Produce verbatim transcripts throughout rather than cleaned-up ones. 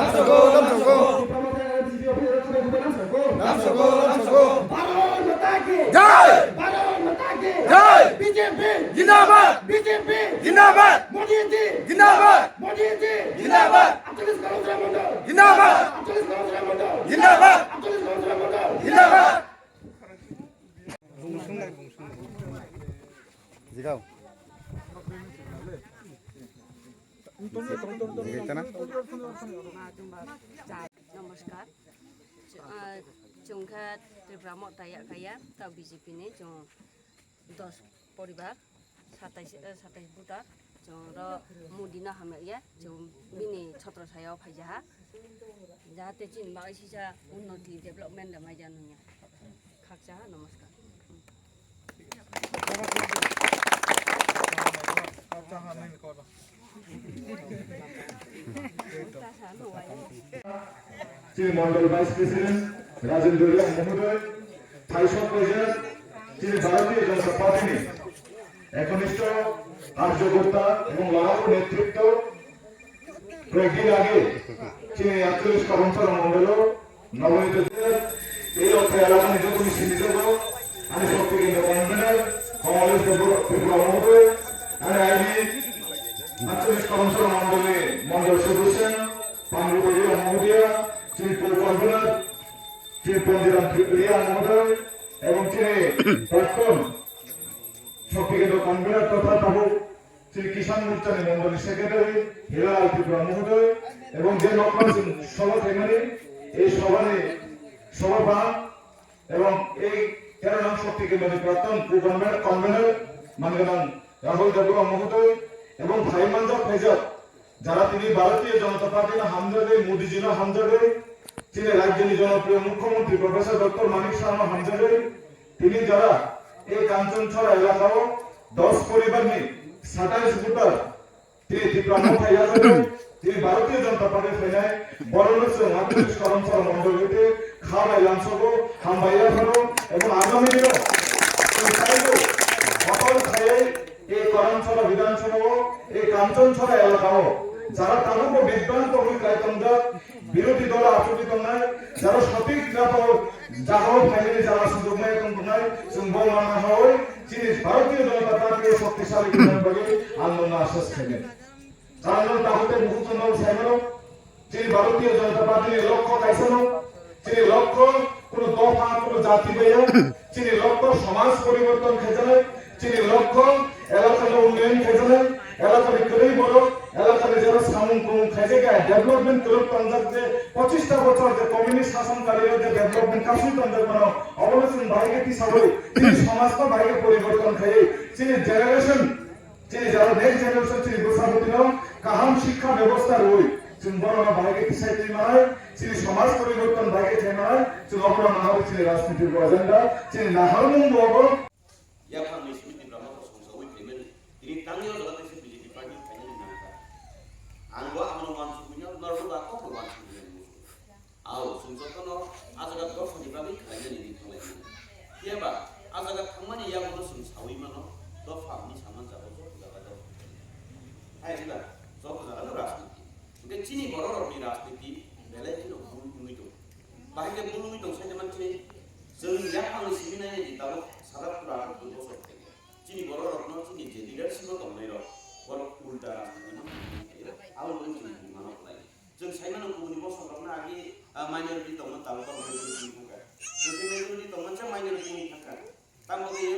Lamsoko, lamsoko. Lamsoko, lamsoko. Bharat Mata ki jai! Bharat Mata ki jai! B J P jindabad! B J P jindabad! Modi ji jindabad! Modi ji jindabad! Aatchalish Gaonbura Mandal jindabad! Aatchalish Gaonbura Mandal jindabad! Aatchalish Gaonbura Mandal jindabad! Jigao. Jigao tana? Namaskar. Ah, chwng kha Tipra Motha ya kaya, ta B J P ni chwng dos poribar, satais, eh, satais voter, chwng ro Modi no hamya ya, chwng bini chhatro saya o phaijaha, jahate chini bagwi sisa unnoti development da maija nungya. Khakcha ha, namaskar. Chini Mondol Vice President Rajendra Riang Mohodoy, Thaisok President, chini Bharatiya Janata Party ni eknisto Arjogota ebong Lahao netritto, koi din age chini aatchalish Karamsara Mondolo nobonito je ei Otrai elakani jotoni sinijago ani shokti kendro convener Komalesh Tripura Mohodoy, ani aini aatchalish Karamsara Mondoli Mondol Sodosya Pangrupa Riang Mohodoya, chini co-convener chini Pondiram Riang Mohodoy, ebong chini prakton shokti kendro convener totha tabuk Sri Kisan Morcha ni Mondoli Secretary Hilal Tripura Mohodoy ebong je nokno chwng soba khaimani, ei sobani sobha ebong ei tero nang Shakti Kendra ni Prakton Convener, Convener manganang Rahul Debbarma Mohodoy ebong phai manjak phaijak jara tini Bharatiya Janata Party no hamjagwi, Modi ji no hamjagwi, chini rajyo ni jonopriyo Mukhyamantri Professor Doctor Manik Saha no hamjagwi, tini jara ei Kanchanchara elakao dos poribar ni satais voter tini Tipra Motha yachawi tini Bharatiya Janata Party phainai, borokno chwng aatchalish Karamsara Mondol hete kha bai lamsogo, hambai yapharo, ebong agami dino chwng saibo hopol khaiwi ei Karamsara Bidhan Sabha o, ei Kanchanchara elakao jara tabukbo bibrang tongwi klai tongjak, Birodhi dol achugwi tongnai, jara sothik jagao, jagao phainani jara sujukmaya tongtongnai, chwng bo manna hawi, chini Bharatiya Janata Party o shaktisali khlaina bagwi ang nono asas khainai. Karon no tabuk tei bukhuk chwng no saimano, chini Bharatiya Janata Party ni lokho kaisano, chini lokho kuno dopha, kuno jati baiya, chini lokho somaj poriborton khaijaknai, chini lokho elakani unnoyon khaijaknai, elakani kwrwi borok, elakani jora samung tumung khaijakya, development kwrwk tongjak je pochista bochor je communist sason kalio je development kasui tongjak mano, obono chwng bahai khe tisawi, chini somajno bahai khe poriborton khaiwi, chini generation, chini jora next generation chini bwsa bwtwino kaham shikha bebosta rwui, chwng borokno bahai khe tisai twi manai, chini somaj poriborton bahai khe khlai manai, chwng obono manwi chini rajniti agenda, chini naharmung bo obo. Yaphangni simi Tipra Motha songsawi phaimani, tini tangwi o jaga kaisa B J P party phainani nangkha. Ang bo abono uansukmanya, norokbo ba kokno uansukmanya nangkha. Ao, chwng jotono a jaga dophani bagwi khlainani ring tonglaimani. Phiya ba, a jaga thangmani yagulo chwng sawi mano, dopha hwnwi saman jago joto jaga dopha. Hai wngkha, joto jagano rajniti. Hwnkhe chini bororokni rajniti belai kheno bul wngwi tongo. Bahai khe bul wngwi tong sai man chini, chwng yaphangni simi nainani tabuk sada pura dui bochor thai. Chini bororokno chini je leadership o tongnairok, borok ulta rajniti no tongwi thaio, abo wngwi chwng bumano khlai. Chwng sai mano kubuni bosorokno agi, ah, minority tongmani tabuk majority wngkha. Jodi majority tongmani sa minority wngwi thangkha. Tamo khe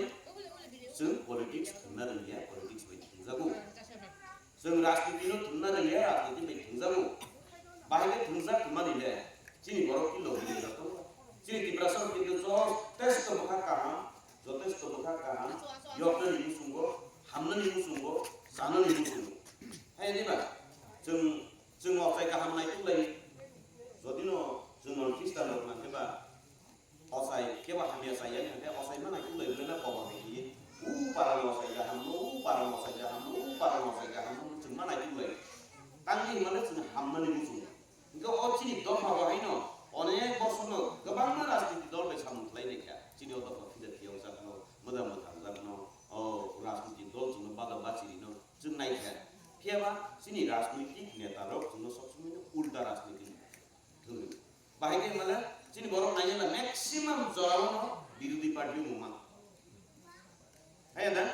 chwng politics thwngna rwngya, politics bai thwngjago. Chwng rajniti no thwngna rwngya, rajniti bai thwngjago. Bahai khe thwngjak thwngmani le chini borok khe logi rijak tongo. Chini Tiprasa rok kintu jotesto bwkha kaham, jotesto bwkha kaham, yoknani muchungo, hamnani muchungo, chanani muchungo. Hai diba? Chwng, chwng ochai kaham nai tubulai. Jodi no chwng non Khristan rok nang khe ba, ochai kebo hamya chai ya, hwnkhe ochai ma nai tubulai, bwlai na kobo hai khe. U para no ochai ya hamno, u para no ochai ya hamno, u para no ochai ya hamno, chwng ma nai tubulai. Tangwi hwnmale chwng hamnani muchungo. Hwnkhe o chini dopha bo haino onek bosorno kwbangma rajniti dol bai samung khlai nai kha. Chini o dopha phida phiyok jakno, mwdang mwthang jakno, o rajniti dol chwngno bada bachirino chwng nai kha. Phiya ba chini rajnitik neta rok chwngno sob somoi no ulta rajniti Bahai khe mane chini borok nainai la maximum jorao no birodhi party o mungma. Haya da?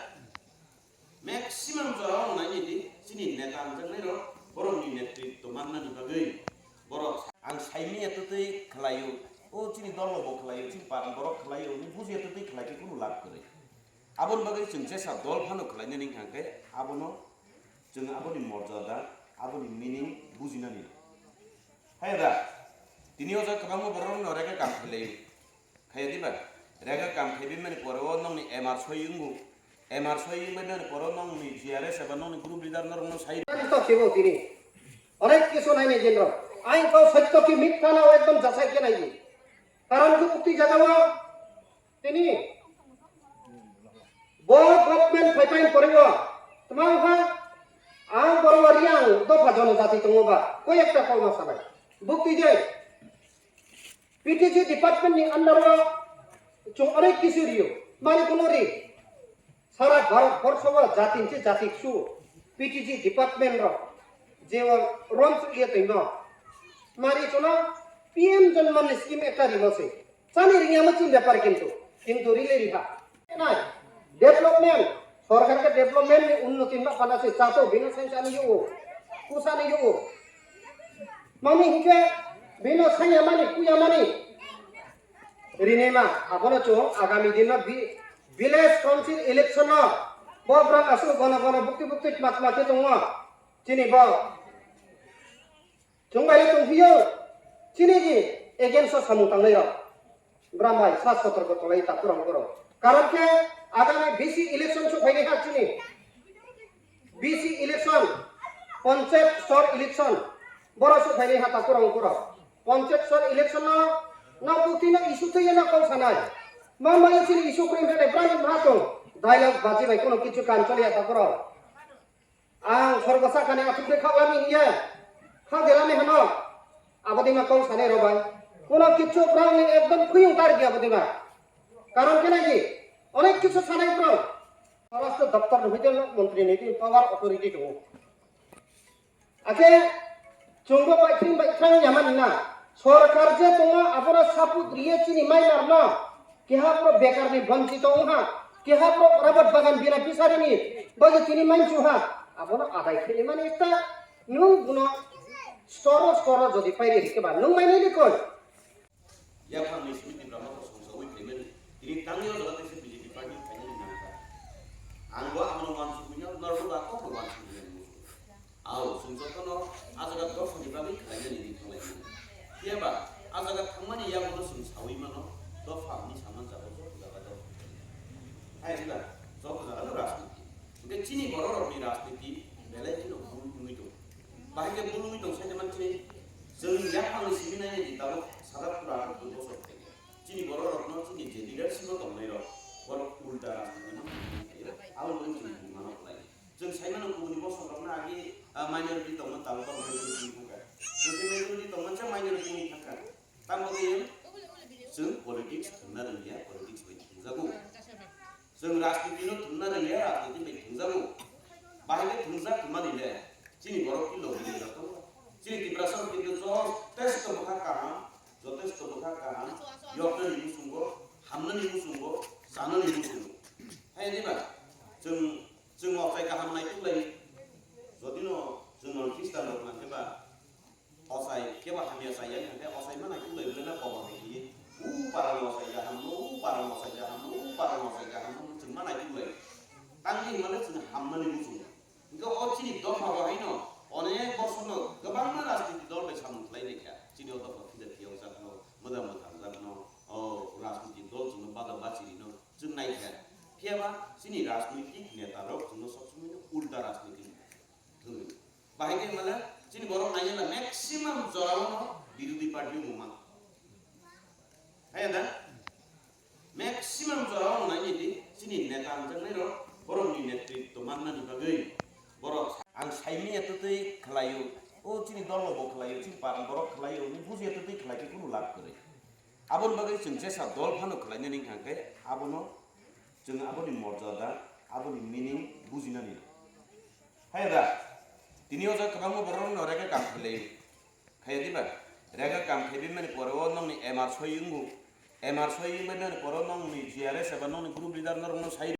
Maximum jorao no nainai di chini neta wngjaknai rok borok ni netritw mannani bagwi borok ang saimanya twtwi khlaio, o chini dol no bo khlaio, chini party borok khlaio, ni bujiya twtwi khlai khe kunu lab kwrwi. Aboni bagwi chwng jesa dol phano khlainani wngkha khe abono chwng aboni morjada, aboni meaning bujinani. Hai da, tini o jaga kwbangma borok no rega kam khlai. Khaya diba? Rega kam khlai bini pore o nokni M R soi wngo. M R soi wngmani pore o nokni G R S eba nokni group leader norok no sai. Ani to kebo tini. Onek kisu nai nai jendro. Ain to sotto ki mitha na o ekdom jasai ke nai. Karon ki ukti jaga o tini bo government phaipai pore o. Tma ha ang boro wari ang dopha jonojati tongo ba. Koi ekta kol ma sanai. Bukti je. P T G department ni under o chwng onek kisu rio, mani kuno ri. Sara Bharat borsho o jati ni se jati su P T G department rok je o rom su ye tei no. Mari chono P M Janman ni scheme ekta rimo se. Chani ringya ma chini bepar kintu, kintu rile riha. Nai, development, sorkar ke development ni unnoti ma pana se chato bino sai chani yo, kusani yo. Mami hingke bino sanya mani, kuya mani. Rini ma, abono chung agami dino vi-, village council election no, bo brak asu gono gono bukti bukti tma tma ke tongo. Chini bo. Chwng bai tong phio, chini di against o samung tangnai rok. Bram bai sa sotorko tonglai ta kurang kurang. Karon khe agami B C election su phaini ha chini. B C election, panchayat sor election, boro su phaini ha ta kurang kurang. Panchayat sor election no, no bukti no issue thwi no kong sanai. Ma ma chini issue kring thani Ibrahim ha tong. Dialogue baji bai kono kichu kan choli ha ta kurang. Ang sorgo sakani athukde khaklami hiya, khakdelami hano. Abodima kong sanai rok bai. Kono kichu brang ni ekdom khuyung tar giya abodima. Karon khe nai di, onek kichu sanai brang. Swarashtra doptor ni hoite montri ni di power authority tongo. Akhe Chwngbo baithang baithang yamani na, sorkar je tongo abono support riye chini mainarno, keha borok bekarni bonchito wngha, keha borok rabat bagan bina pisarini bagwi tini manchu ha, abono adai khaimani ekta nwng bono storo storo jodi pairi rikhe ba nwng mainani koi? Yaphangni simi Tipra Motha songsaui phaimani, tini tangwi o jaga teisa B J P party phainani nangkha. Ang bo abono uansukmanya, norokbo ba kokno uansukmanya nangkha. Ao, chwng jotono a jaga dophani bagwi khlainani ri thanglaimani. Phiya ba, a jaga thangmani yagulo chwng saui mano, dopha hwnwi saman jago joto jaga dopha. Hai wngkha, joto jagano rajniti. Hwnkhe chini bororokni rajniti belai kheno bul wngwi tongo. Bahai khe bul wngwi tong sai de man chini, chwng yaphangni simi nainani tabuk sadapura bosor thangya. Chini bororokno chini je leadership-o tongnairok, borok ulta rajniti-no tongwi thaio, aboni bagwi chwng bumano khlai. Chwng sai mano kubuni bosongrokno agi, ah, minority tongmani tabuk borok majority wngkha. Jodi majority tongmani se minority wngwi thangkha. Tamo khe chwng politics thwngna rwngya, politics bai thwngjago. Chwng rajniti no thwngna rwngya, rajniti bai thwngjago. Bahai khe thwngjak thwngmani le chini borok kilo bini rok tongo. Chini Tiprasa rok kintu jotesto bwkha kaham, jotesto bwkha kaham, yoknani muchungo, hamnani muchungo, chanani muchungo. Hai diba? Chwng, chwng ochai kaham nai tubulai. Jodi no chwng non Khristan rok nang khe ba, ochai kebo hamya chai ya, hingkhe ochai ma nai tubulai bwlai na kobor hai khe. U parang ochai kaham no, u parang ochai kaham no, u parang ochai kaham no, chwng ma nai tubulai. Tangwi hwnmale chwng hamnani muchungo. Hingkhe o chini dopha bo haino onek bosorno kwbangma rajniti dol bai samung khlai nai kha. Chini o dopha phida phiyokjakno, mwdang mwtharjakno, o rajniti dol chwngno bada bachirino chwng nai kha. Phiya ba chini rajnitik neta rok chwngno sob somoi no ulta rajniti thwngwi. Bahai khe mane chini borok nainai la maximum jorao no birodhi party o mungma. Haya da? Maximum jorao no nainai di chini neta wngjaknai rok borokni netritw mannani bagwi borok ang saimanya twtwi khlaio, o chini dol no bo khlaio, chini parang borok khlaio, ni bujiya twtwi khlai khe kunu lab kwrwi. Aboni bagwi chwng jesa dol phano khlainani wngkha khe abono chwng aboni morjada, aboni meaning bujinani. Hai da, tini o jaga kwbangma borok no rega kam khlai. Khaya diba? Rega kam khaibimani pore o nokni M R soi wngo. M R soi wngbaimani pore o nokni G R S eba nokni group leader norokno sai